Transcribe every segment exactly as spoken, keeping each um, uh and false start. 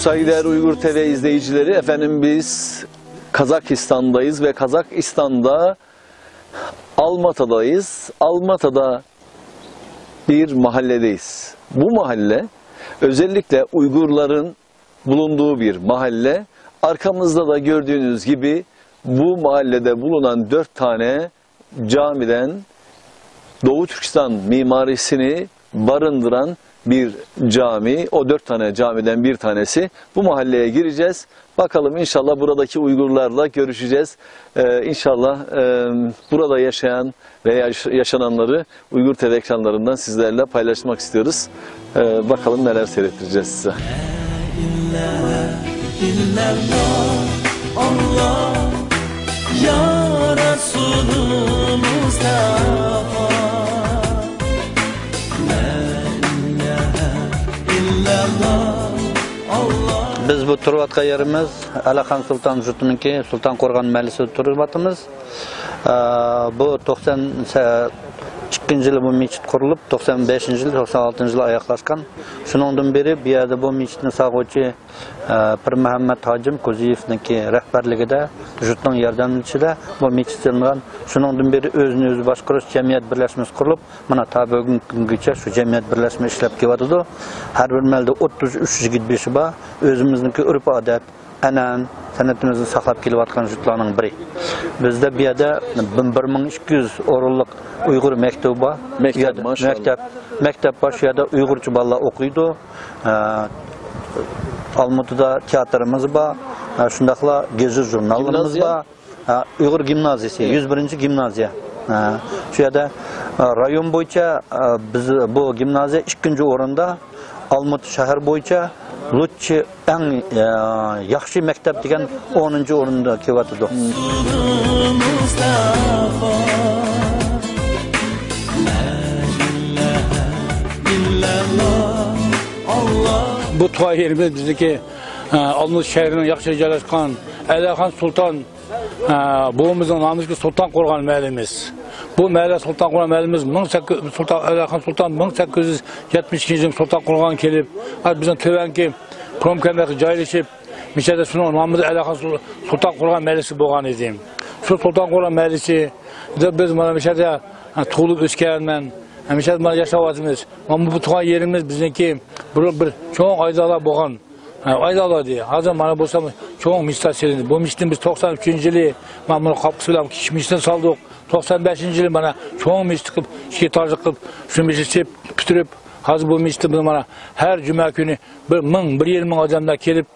Saygıdeğer Uygur T V izleyicileri, efendim biz Kazakistan'dayız ve Kazakistan'da Almata'dayız. Almata'da bir mahalledeyiz. Bu mahalle özellikle Uygurların bulunduğu bir mahalle. Arkamızda da gördüğünüz gibi bu mahallede bulunan dört tane camiden Doğu Türkistan mimarisini barındıran bir cami. O dört tane camiden bir tanesi. Bu mahalleye gireceğiz. Bakalım, inşallah buradaki Uygurlarla görüşeceğiz. Ee, inşallah, e, burada yaşayan ve yaş-, yaşananları Uygur T V ekranlarından sizlerle paylaşmak istiyoruz. Ee, bakalım neler seyrettireceğiz size. بىز بۇ تۇرۇۋاتقان يېرىمىز ئەلىخان سۇلتان جۇتىنىڭكى سۇلتان قورغان مەھەللىسىدە تۇرۇۋاتىمىز. ئە، بۇ توقسان ئىككىنچى يىلى بۇ مىچىت قۇرۇلۇپ، توقسان بەشىنچى يىلى، توقسان ئالتىنچى يىلى ئاياغلاشقان. شۇنىڭدىن بېرى بۇ يەردە بۇ مىچىتنى سالغۇچى، ئە، پىرمەھەممەت ھاجىم كوزىيېۋنىڭكى رەھبەرلىكىدە، جۇتنىڭ ياردەملىشىشىدە بۇ مىچىت سېلىنغان. شۇنىڭدىن بېرى ئۆزىنى ئۆزى باشقۇرۇش جەمئىيەت بىرلەشمىسى قۇرۇلۇپ، مانا تا بۈگۈنكى كۈنگىچە شۇ جەمئىيەت بىرلەشمە ئىشلەپ كېلىۋاتىدۇ. ھەر بىر مەھەللىدە ئوتتۇز ئۈچ يىگىت بېشى بار. ئۆزىمىزنىڭكى ئۆرپ-ئادەت، ئەنئەنە سەنئىتىمىزنى ساقلاپ كېلىۋاتقان جۇتلارنىڭ بىرى. بىزدە بۇ يەردە بىر مىڭ ئىككى يۈز ئورۇنلۇق ئۇيغۇر مەكتىپى بار. مەكتەپ، بۇ يەردە ماشائاللاھ. مەكتەپ، مەكتەپ بار، شۇ يەردە ئۇيغۇرچە بالىلار ئوقۇيدۇ. ئە، ئالمۇتىدا تىياتىرىمىز بار. ئە، شۇنداقلا گېزىت ژۇرنالىمىز بار. ئە، ئۇيغۇر گىمنازىيىسى، يۈز بىرىنچى گىمنازىيە. ئە، شۇ يەردە، ئە، رايون بويىچە، ئە، بىز بۇ گىمنازىيە ئىككىنچى ئورۇندا، ئالمۇتا شەھەر بويىچە لۇچچى ئەڭ، ئە، ياخشى مەكتەپ دېگەن ئونىنچى ئورۇندا كېلىۋاتىدۇ. بۇ تۇغان يېرىمىز بىزنىڭكى، ئە، ئالمۇتا شەھىرىنىڭ ياخشى جايلاشقان ئەلىخان سۇلتان ئە، بوۋىمىزنىڭ نامىدىكى سۇلتان قورغان مەھەللىمىز. بۇ مەھەللە سۇلتان قورغان مەھەللىمىز مىڭ سەككىز، سۇلتان ئەلىخان سۇلتان مىڭ سەككىز يۈز يەتمىش ئىككىنچى يىلى سۇلتان قورغان كېلىپ، ھازىر بىزنىڭ تۆۋەنكى پرومكومبىناتقا جايلىشىپ، مىشەدە شۇنىڭ نامىدا ئەلىخان سۇل-، سۇلتان قورغان مەھەللىسى بولغان ئىدى. شۇ سۇلتان قورغان مەھەللىسى دە بىز مانا مىشەدە، ھە، تۇغۇلۇپ ئۆسكەنمەن. ھە، مىشەدە مانا ياشاۋاتىمىز. مانا بۇ تۇغان يېرىمىز بىزنىڭكى بۇرۇن بىر چوڭ ئايدالار بولغان. ھە، ئايدالار دېدى. ھازىر مانا بولسا چوڭ مىچىت سېلىندى. بۇ مىچىتنى بىز توقسان ئۈچىنچى يىلى، مانا بۇنى قاپقىسى بىلەن كىچىك مىچىتنى سالدۇق. توقسان بەشىنچى يىلى مانا چوڭ مىچىت قىلىپ، ئىككى ئېتاژلىق قىلىپ، شۇ مىچىتنى پۈتتۈرۈپ، ھازىر بۇ مىچىتنى بىز مانا ھەر جۈمە كۈنى بىر مىڭ، بىر يېرىم مىڭ ئادەملەر كېلىپ،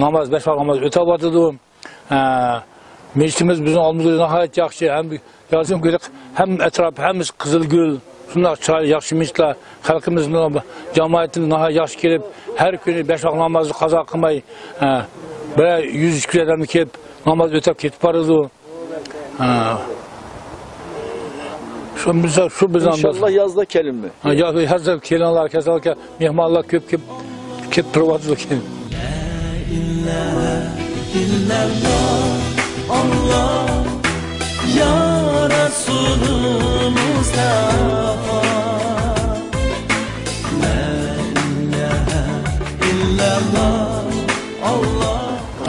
ناماز، بەش ۋاق ناماز ئۆتەۋاتىدۇ. ھە، مىچىتىمىز بىزنىڭ ئالدىمىزدا ناھايىتى ياخشى، ھەم يازغۇم كېلىپ، ھەم ئەتراپ، ھەممىسى قىزىل گۈل، شۇنداق چىرايلىق، ياخشى مىچىتلار. خەلقىمىز، جامائىتىمىز ناھايىتى ياخشى كېلىپ، ھەر كۈنى بەش ۋاق نامازنى قازا قىلماي، ھە، بىرەر يۈز، ئىككى يۈز ئادەم كېلىپ، ناماز ئۆتەپ كېتىپ بارىدۇ. ھە. شۇ بىز، شۇ بىز ئىنشاللا يازدا كېلىڭمۇ؟ ھە، يا-، يازدا كېلىڭلار، كېسەلكە مېھمانلار كۆپ كېلىپ، كېلىپ تۇرۇۋاتىدۇ كېيىن.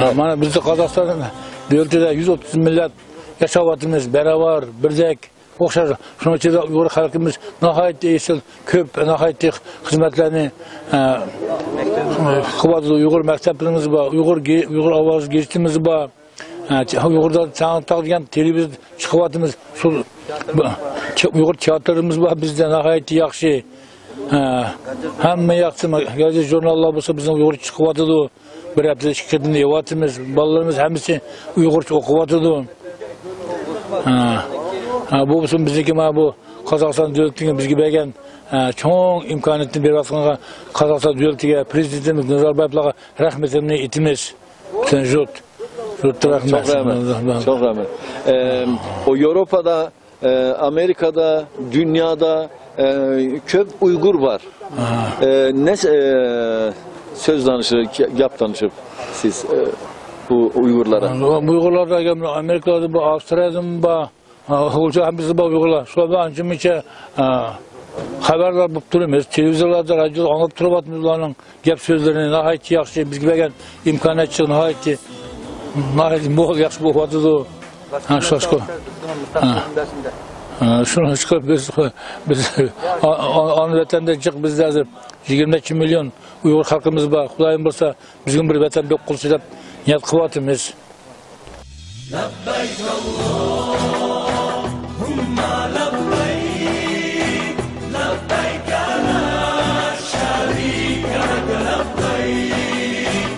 ھە، مانا بىزدە قازاقىستان دۆلىتىدە يۈز ئوتتۇز مىللەت ياشاۋاتىمىز، بەراۋەر، بىردەك، ئوخشاش. شۇنىڭ ئىچىدە ئۇيغۇر خەلقىمىز ناھايىتى ئېسىل، كۆپ، ناھايىتى خىزمەتلەرنى، ئە، قىلىۋاتىدۇ. ئۇيغۇر مەكتەپلىرىمىز بار، ئۇيغۇر گې-، ئۇيغۇر ئاۋازى گېزىتىمىز بار. ئە، ئۇيغۇردا تەڭتاغ دېگەن تېلېۋىزور چىقىۋاتىمىز. شۇ، بۇ، ئۇيغۇر تىياتىرىمىز بار بىزدە، ناھايىتى ياخشى. ئە، ھەممە ياقتىن گېزىت ژۇرناللار بولسا بىزنىڭ ئۇيغۇرچە چىقىۋاتىدۇ. بىر ھەپتىدە ئىككى قېتىم ئېلىۋاتىمىز. بالىلىرىمىز ھەممىسى ئۇيغۇرچە ئوقۇۋاتىدۇ. ھە. ھە، بۇ بولسۇن بىزنىڭكى مانا بۇ قازاقىستان دۆلىتىنىڭ بىزگە بەرگەن، ھە، چوڭ ئىمكانىيەتنى بېرىۋاتقانغا قازاقىستان دۆلىتىگە، پىرېزىدېنتىمىز نازاربايېۋلارغا رەھمىتىمنى ئېيتىمىز. بۈتۈن جۇت. جۇت رەھمەت. Çok rahmet. Çok rahmet. Ee, o Avrupa'da Ee, Amerika'da, dünyada, e, köp Uygur var. Ha. Ee, ne e, söz danışıp, laf danışıp siz e, bu Uygurlara? Uygurlar da Amerika'da, bu Avustralya'da mı var? Ha, hoca hem bizi var Uygurlar. Şurada anca mı ki, ha, خەۋەردار بولۇپ تۇرىمىز. تېلېۋىزورلاردا، رادىيودا ئاڭلاپ تۇرۇۋاتىمىز ئۇلارنىڭ گەپ سۆزلىرىنى. ناھايىتى ياخشى، بىزگە بەرگەن ئىمكانىيەتچە ناھايىتى، ناھايىتى مول، ياخشى بولۇۋاتىدۇ. ھە، شۇڭلاشقا. ھە. ھە، شۇڭلاشقا بىز، بىز، ئا-، ئا-، ئانا ۋەتەندە جىق بىزدە ھازىر يىگىرمە نەچچە مىليون ئۇيغۇر خەلقىمىز بار. خۇدايىم بۇيرۇسا، بىزگىمۇ بىر ۋەتەن بولۇپ قالسا دەپ نىيەت قىلىۋاتىمىز. لبيك اللهم لبيك، لبيك لا شريك لك لبيك،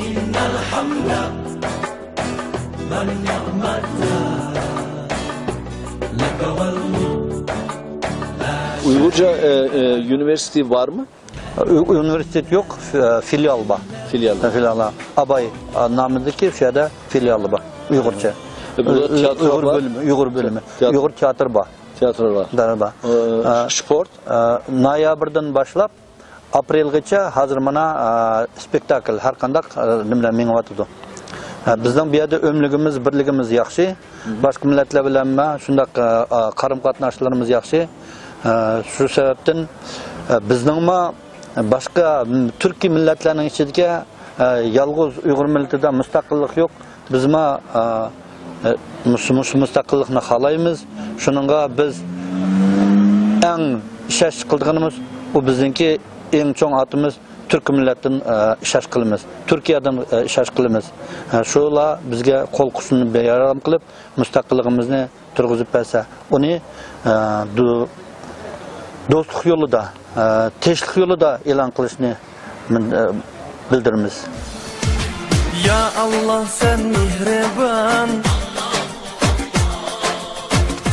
إن الحمد والنعمة لك والملك. Uygurca e, e, üniversite var mı? Ü-, üniversitet yok, f-, filial var. Filial. Filial. Abay, a, namındaki şeyde filialı var. Uygurca. E, burada Ü-, tiyatro Uygur var. Bölümü, Uygur bölümü. Tiyatro. Uygur tiyatro var. Tiyatro var. Da, da. E, Ha. Sport? E, noyabrdan boshlab aprelgacha hozir mana, e, spektakl har qanday, e, nimalar mingyotidi. E, bizning bu yerda o'mligimiz, birligimiz yaxshi. Boshqa millatlar bilan ham shundoq, e, e, qarim-qatnashlarimiz yaxshi. E, shu sababdan, e, bizningmi boshqa, m, turkiy millatlarning ichidagi, e, yolg'iz uyg'ur millatida mustaqillik yo'q. Bizmi, e, e, mush-, mush-, mustaqillikni xohlaymiz. Shuningga biz eng ishonch qildiganimiz, u bizningki eng chong otimiz. Turk millatdan, e, ishonch qilamiz. Turkiyadan, e, ishonch qilamiz. E, shular bizga qo'l kuchini yordam qilib, mustaqilligimizni turg'izib bersa, uni, e, du-, do'stlik yo'lida, e, tinchlik yo'lida e'lon qilishni min-, e, bildiramiz. يا الله سەن مېھرىبان،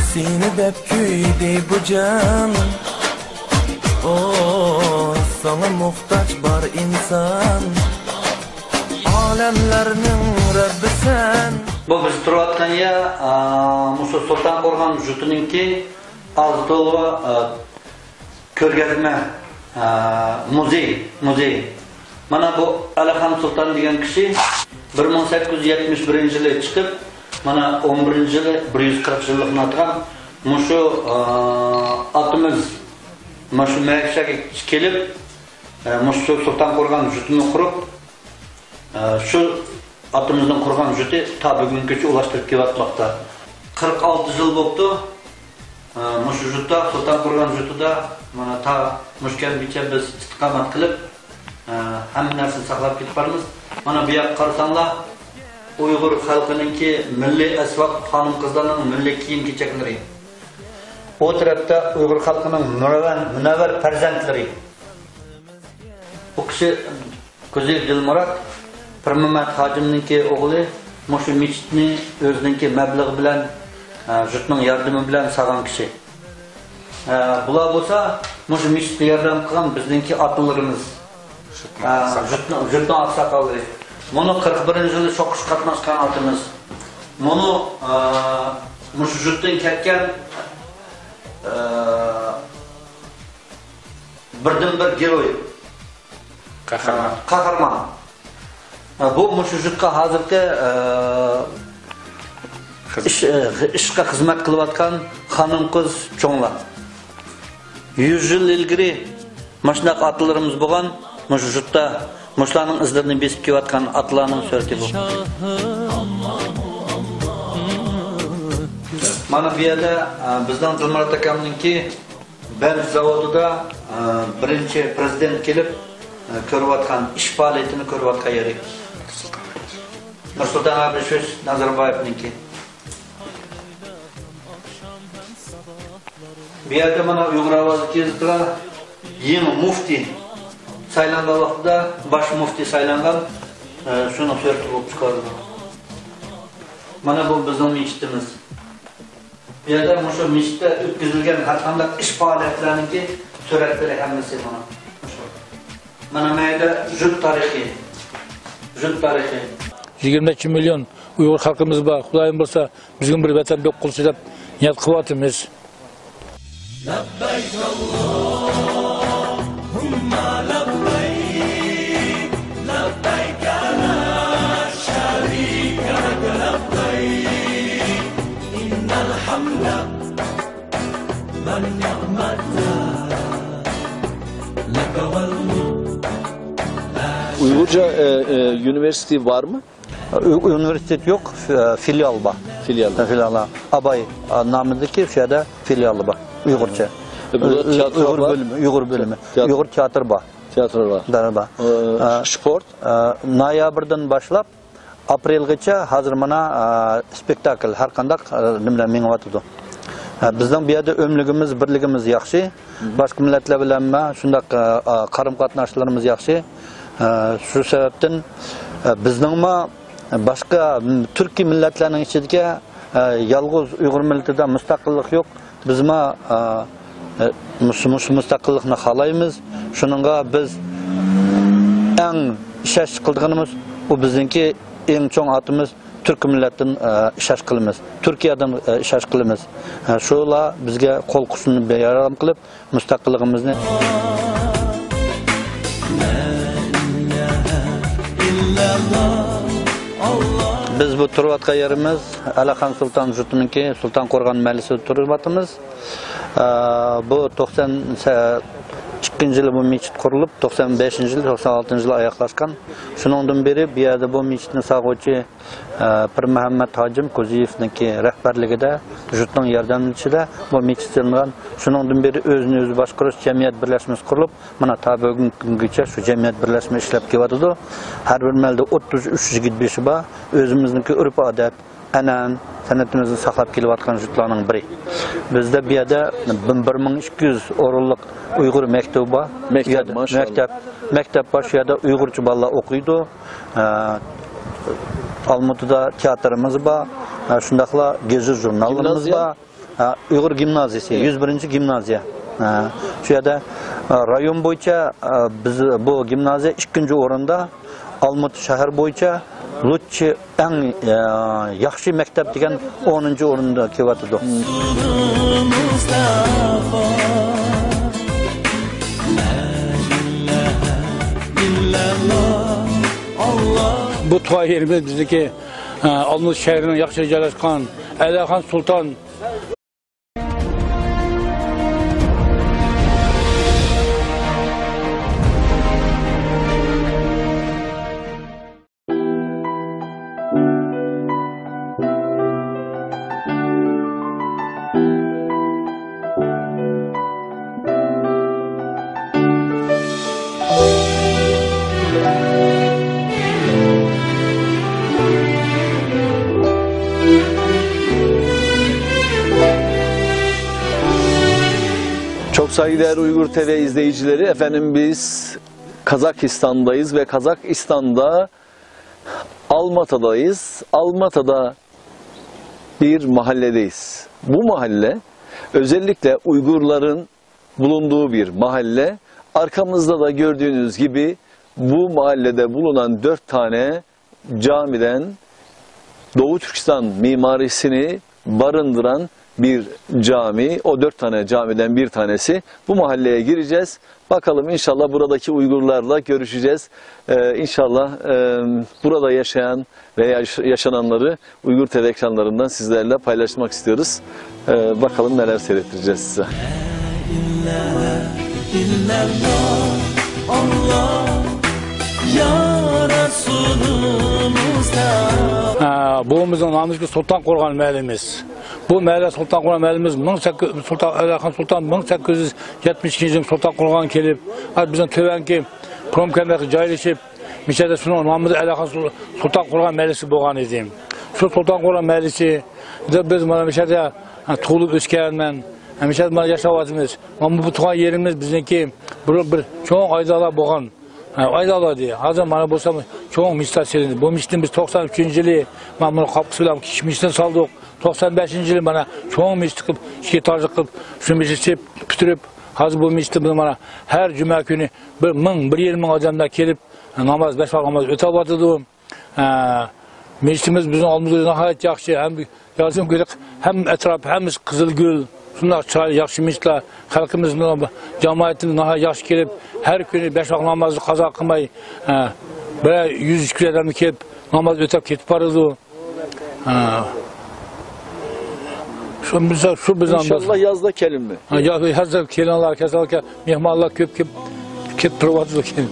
سېنى دەپ كۆيدى بۇ جان. ئو، ساڭا موھتاج بار ئىنسان، ئالەملەرنىڭ رەببىسەن. بۇ بىز تۇرۇۋاتقان يەر، ئا، مۇشۇ سۇلتان قورغان يۇرتىنىڭكى ئاز تولا، ئا، كۆرگەزمە، ئا، مۇزېي، مۇزېي. مانا بۇ ئەلىخان سۇلتان دېگەن كىشى بىر مىڭ سەككىز يۈز يەتمىش بىرىنچى يىلى چىقىپ، مانا ئون بىرىنچى يىلى بىر يۈز قىرىق يىللىقىنى ئاتىغان مۇشۇ، ئا، ئاتىمىز مانا شۇ مەكىشەگە كېلىپ، ئا، مۇشۇ سۇلتان قورغان يۇرتىنى قۇرۇپ، ئا، شۇ ئاتىمىزنىڭ قۇرغان يۇرتى تا بۈگۈنگىچە ئۇلاشتۇرۇپ كېلىۋاتماقتا. قىرىق ئالتە يىل بوپتۇ. ئا، مۇشۇ يۇرتتا، سۇلتان قورغان يۇرتىدا، مانا تا مۇشۇ كەمگىچە بىز ئىستىقامەت قىلىپ، ئا، ھەممە نەرسىنى ساقلاپ كېتىپ بارىمىز. مانا بۇ ياققا قارىساڭلار، ئۇيغۇر خەلقىنىڭكى مىللىي ئەسۋاب، خانىم-قىزلارنىڭ مىللىي كىيىم-كېچەكلىرى. ئۇ تەرەپتە ئۇيغۇر خەلقىنىڭ مۇنەۋۋەر، مۇنەۋۋەر پەرزەنتلىرى. بۇ كىشى كوزى دىلمۇرات، پىرمەمەت ھاجىمنىڭكى ئوغلى، مۇشۇ مىچىتنى ئۆزىنىڭكى مەبلىغى بىلەن، ئە، يۇرتنىڭ ياردىمى بىلەن سالغان كىشى. ئە، بۇلار بولسا مۇشۇ مىچىتكە ياردەم قىلغان بىزنىڭكى ئاتىلىرىمىز. ئە، يۇرتنىڭ، يۇرتنىڭ ئاقساقاللىرى. مۇنۇ قىرىق بىرىنچى يىلى سوقۇشقا قاتناشقان ئاتىمىز. مۇنۇ، ئە، مۇشۇ يۇرتتىن كەتكەن، ئە، بىردىنبىر گېروي. قەھرىمان. قەھرىمان. بۇ مۇشۇ يۇرتقا ھازىرقى، ئە، خىز- ئىش-، ئە، ئىشقا خىزمەت قىلىۋاتقان خانىم-قىز چوڭلار. يۈز يىل ئىلگىرى مۇشۇنداق ئاتىلىرىمىز بولغان، مۇشۇ يۇرتتا مۇشۇلارنىڭ ئىزلىرىنى بېسىپ كېلىۋاتقان ئاتىلارنىڭ سۈرىتى بۇ. مانا بۇ يەردە، ئە، بىزنىڭ دىلمۇرات ئاكامنىڭكى بەنت زاۋۇتىدا، ئە، بىرىنچى پىرېزىدېنت كېلىپ، ئە، كۆرۈۋاتقان، ئىش پائالىيىتىنى كۆرۈۋاتقان يېرى. نۇرسۇلتان ئابىشېۋىچ نازاربايېۋنىڭكى. بۇ يەردە مانا ئۇيغۇر ئاۋازى گېزىتىغا يېڭى مۇفتى سايلانغان ۋاقتىدا، باش مۇفتى سايلانغان، ئە، شۇنىڭ سۈرىتى بولۇپ چىقارىلغان. مانا بۇ بىزنىڭ مىچىتىمىز. بۇ يەردە مۇشۇ مىچىتتە ئۆتكۈزۈلگەن ھەر قانداق ئىش پائالىيەتلەرنىڭكى سۈرەتلىرى ھەممىسى مانا مۇشۇ. مانا مەيدە يۇرت تارىخى. يۇرت تارىخى. يىگىرمە نەچچە مىليون ئۇيغۇر خەلقىمىز بار. خۇدايىم بۇيرۇسا، بىزگىمۇ بىر ۋەتەن بولۇپ قالسا دەپ نىيەت قىلىۋاتىمىز. لبيك اللهم لبيك، لبيك لا شريك لك لبيك، إن الحمد والنعمة Uygurca e, e, university var mı? Ü-, universitet yok, f-, filial var. Filial. Filial. Abay, a, namındaki şeyde filialı var. Uygurca. E, burada Ü-, ü-, tiyatro Uygur var. Bölümü, Uygur bölümü. Tiyatro. Uygur tiyatro var. Tiyatro var. Darba. E, A, sport? E, noyabrdan başlap aprelgacha hozir mana, a, spektakl har qandaq, a, nima bilan mengayotidi. A, bizning bu yerda o'mligimiz, birligimiz yaxshi. Boshqa millatlar bilan ham shundoq, a, a, qarama-qarshi yaxshi. A, shu sababdan, a, bizningmi boshqa, m, turkiy millatlarning ichidagi, a, yolg'iz uyg'ur millatida mustaqillik yo'q. Bizmi, a, e, mush-, mush-, mustaqillikni xohlaymiz. Shuningga biz eng ishonch qiladiganimiz, u bizningki eng cho'ng otimiz, turk millatdan, a, ishonch qilamiz. Turkiyadan, a, ishonch qilamiz. A, shular bizga qo'l qo'shni yordam qilib, mustaqilligimizni Biz bu turayotgan yerimiz Alaxon Sulton yurtiniki Sulton Qo'rg'on mahallesida turyapmiz. Aa, bu to'qson ikkinchi yili bu mechit qurilib, to'qson beshinchi yil, to'qson oltinchi yili oyoqlashgan. Shuningdan beri bu yerda bu mechitni sog'uvchi, aa, Pirmuhammad hojim Qo'ziyevniki rahbarligida, yurtning yordamida bu mechit silingan. Shuningdan beri o'zini o'zi boshqarish jamiyat birlashmasi qurilib, mana, ta bugungi kungacha shu jamiyat birlashma ishlab kelyotidi. Har bir mahallada o'ttiz uch yigit beshi bor. O'zimizniki urf-odat, an'an, san'atimizni saqlab kelayotgan yurtlarning biri. Bizda bu yerda bir ming ikki yuz o'rinlik Uyg'ur maktabi bor. Maktab, Bu yerda mashallah. Maktab, maktab bor, shu yerda uyg'urcha bolalar o'qiydi. Ha, Olmaotada teatrimiz bor. Ha, shundoqla gazet jurnalimiz Gimnaziya? Bor. Ha, Uyg'ur gimnaziyasi, Evet. yuz birinchi gimnaziya. Ha, shu yerda, ha, rayon bo'yicha, ha, biz bu gimnaziya ikkinchi o'rinda, Olmaota shahar bo'yicha лучший, eng, ha, yaxshi maktab degan o'ninchi o'rinda kelyotidi. Bu turar yerimiz bizniki, ha, Olmaota shahrining yaxshi joylashgan Alaxon Sulton Çok saygıdeğer Uygur T V izleyicileri, efendim biz Kazakistan'dayız ve Kazakistan'da Almata'dayız. Almata'da bir mahalledeyiz. Bu mahalle özellikle Uygurların bulunduğu bir mahalle. Arkamızda da gördüğünüz gibi bu mahallede bulunan dört tane camiden Doğu Türkistan mimarisini barındıran bir cami. O dört tane camiden bir tanesi. Bu mahalleye gireceğiz. Bakalım inşallah buradaki Uygurlarla görüşeceğiz. Ee, inşallah, e, burada yaşayan ve yaş-, yaşananları Uygur T V ekranlarından sizlerle paylaşmak istiyoruz. Ee, bakalım neler seyrettireceğiz size. Ha, bu bizning nomimizki Sultan Qo'rg'on mahallemiz. Bu mahalla Sultan Qo'rg'on mahallemiz ming sakkiz, Sultan, Alaxon Sulton ming sakkiz yuz yetmish ikkinchi yili Sultan Qo'rg'on kelib, ha, bizning tuvanki Promkentda joylashib, mishalda shuni nomida Alaxon Sul-, Sulton Qo'rg'on mahallasi bo'lgan edi. Shu Sulton Qo'rg'on mahallasida biz mana mishalda, ha, tug'ilib o'sganman. Ha, mishalda mana yashayapmiz. Mana bu tug'an yerimiz bizniki bir, bir cho'ng oilalar bo'lgan. Ha, oilalar deydi. Hozir mana bo'lsa cho'ng mechit silindi. Bu mechitni biz to'qson uchinchi yili mana buni qopqisi bilan kichik mechitni soldik. To'qson beshinchi yili mana cho'ng mechit qilib, ikki etajli qilib, shu mechitni pitirib, hozir bu mechitda biz mana har juma kuni bir ming, bir yarim ming odamlar kelib, namoz, besh vaqt namoz o'tyapti. Ha, mechitimiz bizni oldimizda nihoyat yaxshi, ham yozim kuni ham atrof hammasi qizil gul, shundoq chiroyli, yaxshi mechitlar, xalqimiz bilan jamoatimiz nihoyat yaxshi kelib, har kuni besh vaqt namozni qazo qilmay, ha, bir yuz ikki yuz odam kelib namoz o'tab ketib boradi. Ha. Shu biza, shu bizdan İnşallah yazda kelin mi? Ha, ya, hozir kelinlar, kasalka, mehmonlar ko'p kelib, kelib turyapti.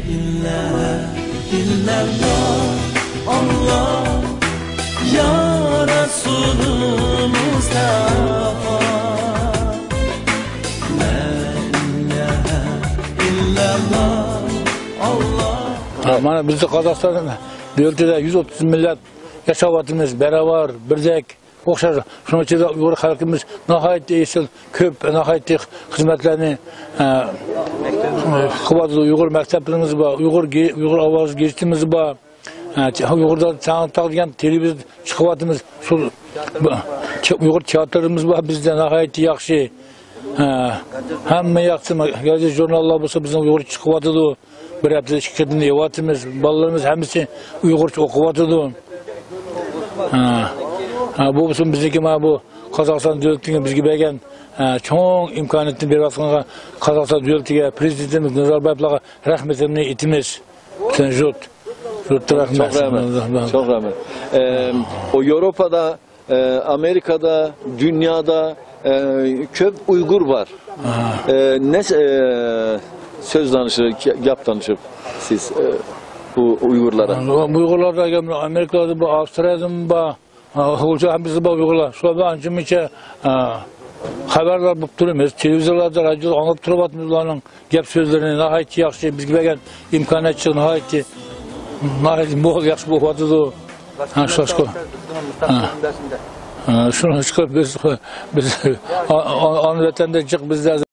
إلا إلا الله، الله يا رسول مصطفى. لا إله إلا الله، الله. ھە، مانا بىزدە قازاقىستان دۆلىتىدە يۈز ئوتتۇز مىللەت ياشاۋاتىمىز، باراۋەر، بىردەك. ئوخشاش. شۇنىڭ ئىچىدە ئۇيغۇر خەلقىمىز ناھايىتى ئېسىل، كۆپ، ناھايىتى خىزمەتلەرنى، ئە، قىلىۋاتىدۇ. ئۇيغۇر مەكتەپلىرىمىز بار، ئۇيغۇر گې-، ئۇيغۇر ئاۋازى گېزىتىمىز بار. ئە، ئۇيغۇردا تەڭ تاغ دېگەن تېلېۋىزور چىقىۋاتىمىز. شۇ، بۇ، ئۇيغۇر تىياتىرىمىز بار بىزدە، ناھايىتى ياخشى. ئە، ھەممە ياقتىن گېزىت ژۇرناللار بولسا بىزنىڭ ئۇيغۇرچە چىقىۋاتىدۇ. بىر ھەپتىدە ئىككى قېتىم ئېلىۋاتىمىز. بالىلىرىمىز ھەممىسى ئۇيغۇرچە ئوقۇۋاتىدۇ. ھە. ھە، بۇ بولسۇن بىزنىڭكى مانا بۇ قازاقىستان دۆلىتىنىڭ بىزگە بەرگەن، ھە، چوڭ ئىمكانىيەتنى بېرىۋاتقانغا قازاقىستان دۆلىتىگە، پىرېزىدېنتىمىز نازاربايېۋلارغا رەھمىتىمنى ئېيتىمىز. بۈتۈن يۇرت. يۇرتتا رەھمەت. Çok rağmen. Çok rağmen. Ee, o Avrupa'da Ee, Amerika'da, dünyada, e, çok Uygur var. Ha. Ee, ne e, söz danışır, laf danışır siz e, bu Uygurlara? Uygurlar da ئامېرىكىلاردا بار، ئاۋسترالىيەدىمۇ بار. ھە، ئۇيغۇرچە ھەممىسى بار ئۇيغۇرلار. شۇلار بىلەن ئانچە-مۇنچە، ھە، خەۋەرلەر بولۇپ تۇرىمىز. تېلېۋىزورلاردا، رادىيودا ئاڭلاپ تۇرۇۋاتىمىز ئۇلارنىڭ گەپ سۆزلىرىنى. ناھايىتى ياخشى، بىزگە بەرگەن ئىمكانىيەت ناھايىتى، ناھايىتى مول، ياخشى بولۇۋاتىدۇ. ھە، شۇڭلاشقا، ھە، ھە، شۇڭلاشقا بىز، بىز ئا-، ئا-، ئانا ۋەتەندە جىق بىزدە